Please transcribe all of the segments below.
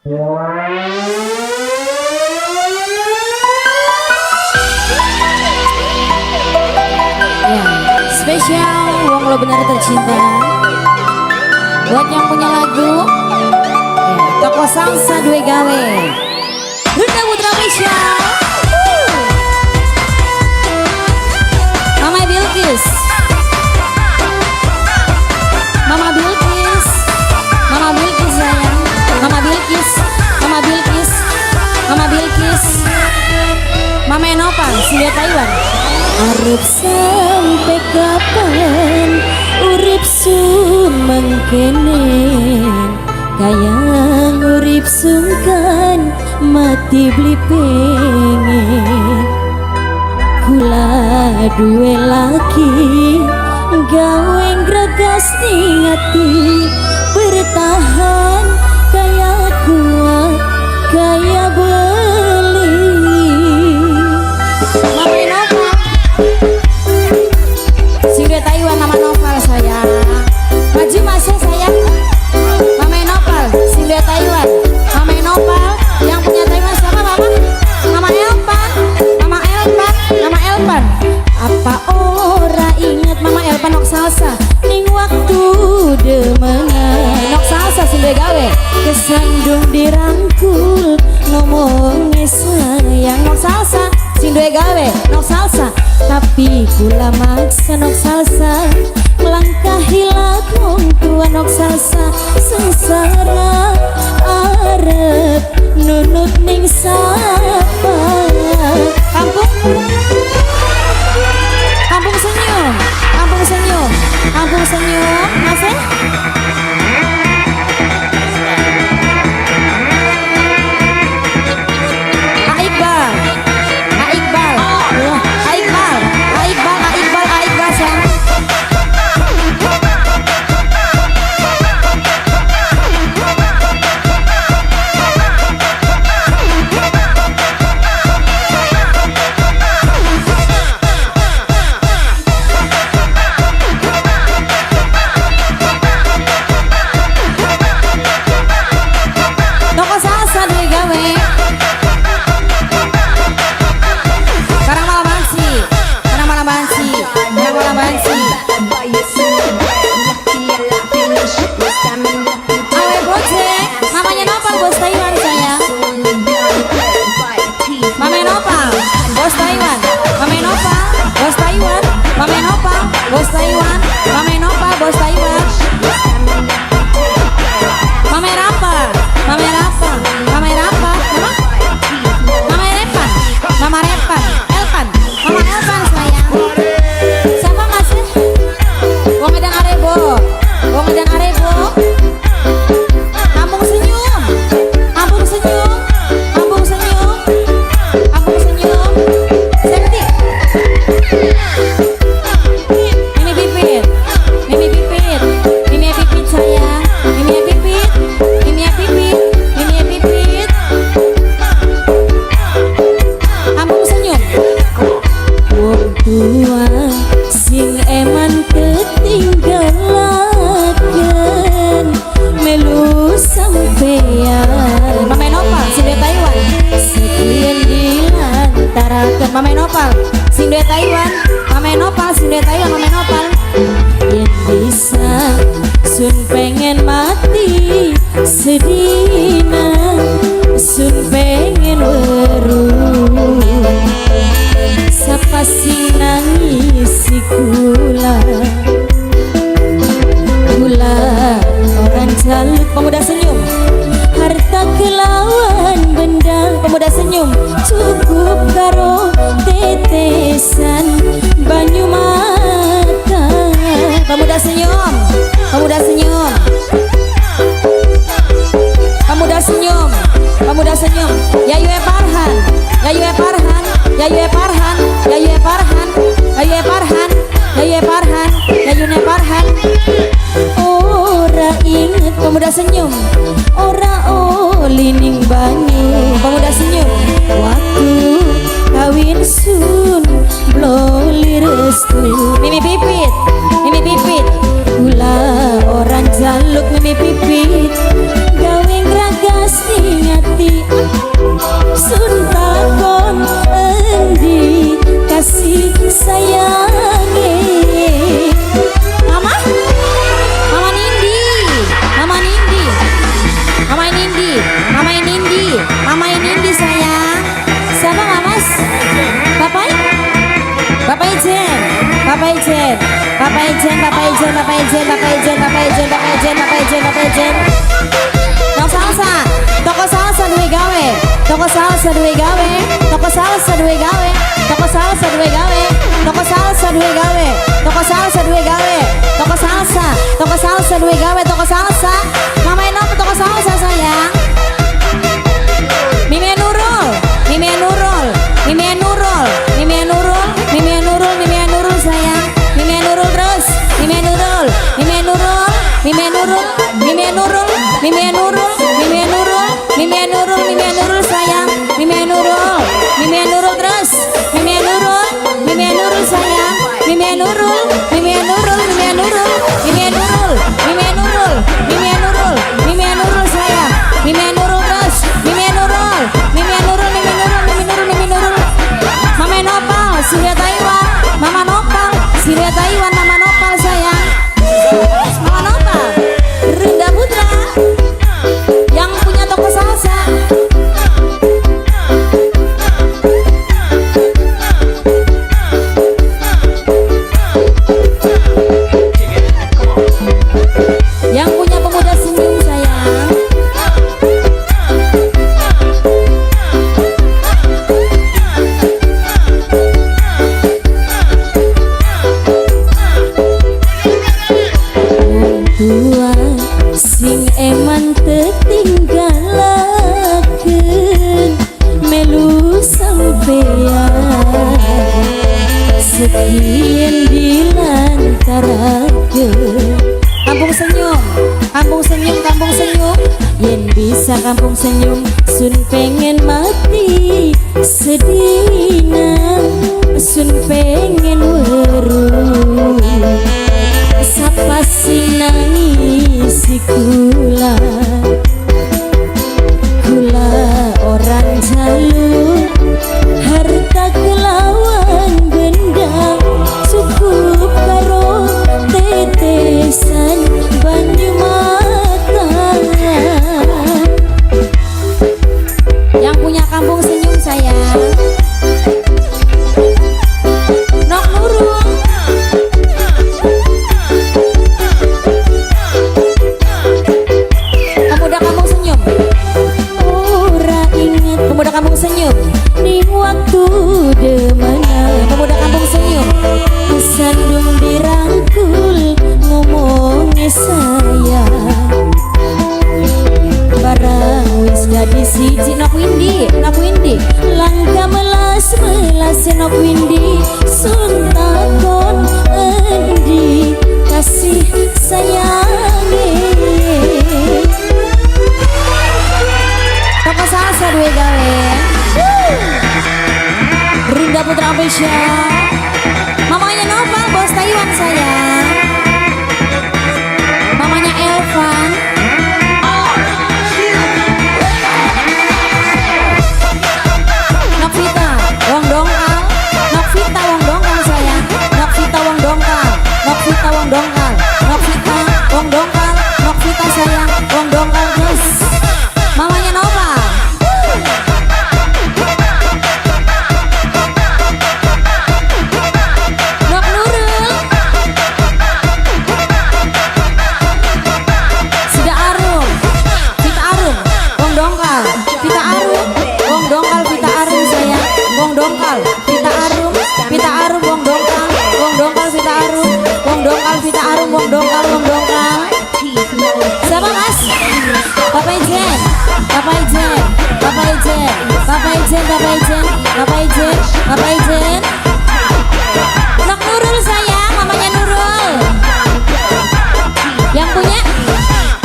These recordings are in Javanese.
Ya, spesial wong lo benar tercinta. Buat yang punya lagu, ya, Toko Salsa Due Gawe, Bunda Putra Michelle, Mama Bilkis, Mama Bilkis, Mama Bilkis sayang, Mama Bilkis, Mama Bilkis, Mama Bilkis, Mama Enopan, Sindia Taiwan. Arep sampai kapan urip sun mengkenen, kaya urip sungkan mati beli pengen. Kula duwe laki gawe gregas ning ati, bertahan kaya kuat kaya beli. Mama Enopan, Sindia Taiwan, Mama Noval sayang. Maju masih sayang. Mama Noval, Sindia Taiwan. Mama Noval, yang punya Taiwan siapa Mama? Mama Elpan, Mama Elpan, Mama Elpan. Apa ora inget Mama Elpan nok salsa ning waktu demengan, nok salsa Sindia gawe. Kesandung dirangkul ngomongnya sayang. Nok salsa Sindia gawe, nok salsa. Tapi kula maksa nok salsa, melangkahi wong tua nok salsa. Sengsara arep nunut ning sapa. Kampung Kampung senyum, Kampung senyum, Kampung senyum, masih? A Iqbal, A Iqbal, A Iqbal, A Iqbal, A Iqbal, A Iqbal sayang. Toko salsa duwe gawe. Karang malam bansi, karang malam bansi, karang malam bansi. Awe bocek, mamanya Nopal bos Taiwan sayang. Mama Nopal, bos Taiwan. Mama Nopal, bos Taiwan. Mama Nopal, bos Taiwan. Mama Nopal, bos Taiwan. Mama Rapa, Mama Rapa, Mama Rapa, Mama, Mama Repan, Mama Repan, Elpan, Mama Elpan sayang. Siapa masih? Wong Edan Arebo, Wong Edan Arebo. Kampung senyum, kampung senyum, kampung senyum, kampung senyum. Safety. Mimi pipit, Mimi pipit, Mimi pipit sayang, Mimi pipit, Mimi pipit, Mimi pipit. Kampung senyum. Wong tua sing eman ketinggalaken melu sampeyan. Mama Nopal, sing duwe Taiwan. Sekian dilantaraken Mama Nopal, sing duwe Taiwan. Mama Nopal, sing duwe Taiwan, Mama Nopal. Yen bisa sun pengen mati sedina, sun pengen weruh sapa sing nangisi kula. Kula orang jaluk Pemuda senyum, harta kelawan benda, pemuda senyum. Cukup karo tetesan banyu mata. Pemuda senyum, pemuda senyum, pemuda senyum, pemuda senyum. Yayue Parhan, Yayue Parhan, Yayue Parhan, Yayue Parhan, Yayue Parhan, Yayue Parhan, Yayune Parhan. Ora inget Pemuda senyum, ora oli ning banyu, pemuda senyum. Waktu kawin sun bloli restu. Mimi pipit, Mimi pipit, Kula orang jaluk Mimi pipit gawe ngragas ning Nindi, Mama Nindi, Mama Nindi sayang. Siapa Mamas? Bapak? Bapak Ijen, Bapak Ijen, Bapak Ijen, Bapak Ijen, Bapak Ijen, Bapak Ijen, Bapak Ijen, Bapak Ijen, Bapak Ijen, Bapak Ijen. Toko salsa, toko salsa duwe gawe, toko salsa duwe gawe, toko salsa duwe gawe, toko salsa duwe gawe, toko salsa duwe gawe, toko salsa duwe gawe, toko salsa, toko salsa duwe gawe, toko salsa. Mama Eno toko salsa sayang. Mimi Nurul, Mimi Nurul, Mimi Nurul, Mimi Nurul, Mimi Nurul, Mimi Nurul sayang. Mimi Nurul terus, Mimi Nurul, Mimi Nurul, Mimi Nurul, Mimi Nurul, Mimi Nurul, Mimi Nurul, Mimi Nurul, Mimi Nurul sayang, Mimi Nurul, Mimi Nurul terus, Mimi Nurul, Mimi Nurul sayang, Mimi Nurul, Mimi Nurul, Mimi Nurul, Mimi Nurul, Mimi Nurul, Mimi Nurul, Mimi Nurul sayang, Mimi Nurul terus, Mimi Nurul, Mimi Nurul, Mimi Nurul, Mimi Nurul, Mimi Nurul. Mama Nopal, Surya Taiwan, Mama Nopal, Surya Taiwan, Mama Nopal sayang. Mama Nopal, Rinda Putra, yang punya toko salsa. Yang punya pemuda senyum sayang. Wong tua sing eman tetinggalaken melu sampeyan sekian dilantaraken. Kampung senyum, kampung senyum, kampung senyum. Yen bisa kampung senyum, sun pengen mati sedina, sun pengen weruh. Sapa sing nangisi kula, kula orang jaluk harta kelawan benda, cukup karo tetesan banyu mata. Yang punya kampung senyum sayang. Nok Nurul, pemuda kampung senyum. Ora inget pemuda kampung senyum ning waktu demana. Pemuda kampung senyum sandung dirangkul ngomongnya sayang. Barang wis dadi siji. Nok Windi, Nok Windi, langka melas melas Nok Windi, sun takon endi kasih sayange. Toko salsa duwe gawe. Rinda Putra Official. Mamanya Nova, bos Taiwan sayang. Mamanya Elvan. Novita, Wong Dongkal. Novita Wong Dongkal sayang. Novita Wong Dongkal. Novita Wong Dongkal. Novita Wong Dongkal. Novita sayang. Wong Dongkal terus. Mamanya Nova. Nok Nurul. Sida Arum, Vita Arum, Wong Dongkal, Vita Arum, Wong Dongkal, Vita Arum sayang, Wong Dongkal, Vita Arum, Vita Arum, Wong Dongkal, Wong Dongkal, Vita Arum, Wong Dongkal, Vita Arum, Wong Dongkal, Wong Dongkal. Siapa Mas? Bapak Ijen, Bapak Ijen, Bapak Ijen, Bapak Ijen, Bapak Ijen, Bapak Ijen, Bapak Ijen. Nok Nurul sayang, mamanya Nurul. Yang punya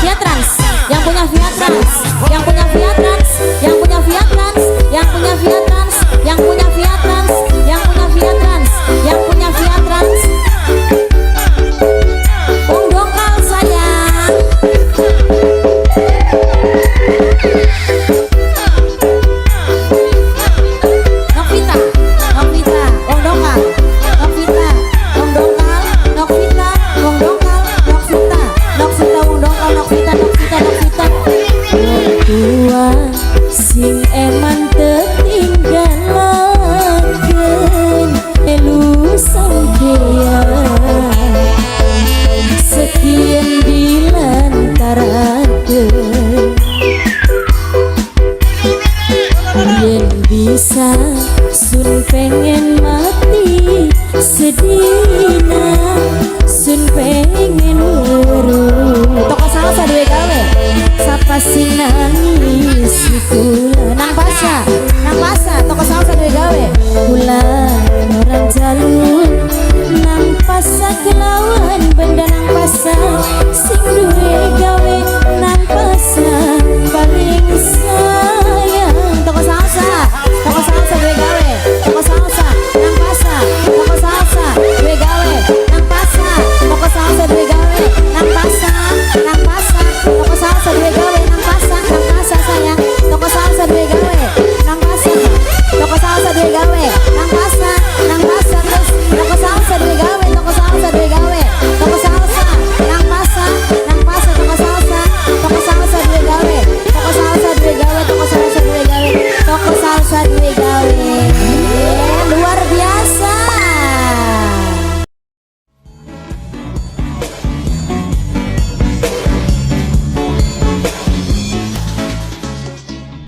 Via Trans, yang punya Via Trans, yang punya Via Trans, yang punya Via Trans, yang punya Via Trans, yang punya Via Trans, yang punya Via Trans, yang punya Via Trans. Wong Dongkal sayang. Sing eman tetinggalaken melu sampeyan. Sekian dilantaraken. Yen bisa sun pengen mati sedina, sun pengen weruh. Toko salsa duwe gawe. Sapa sing nangis.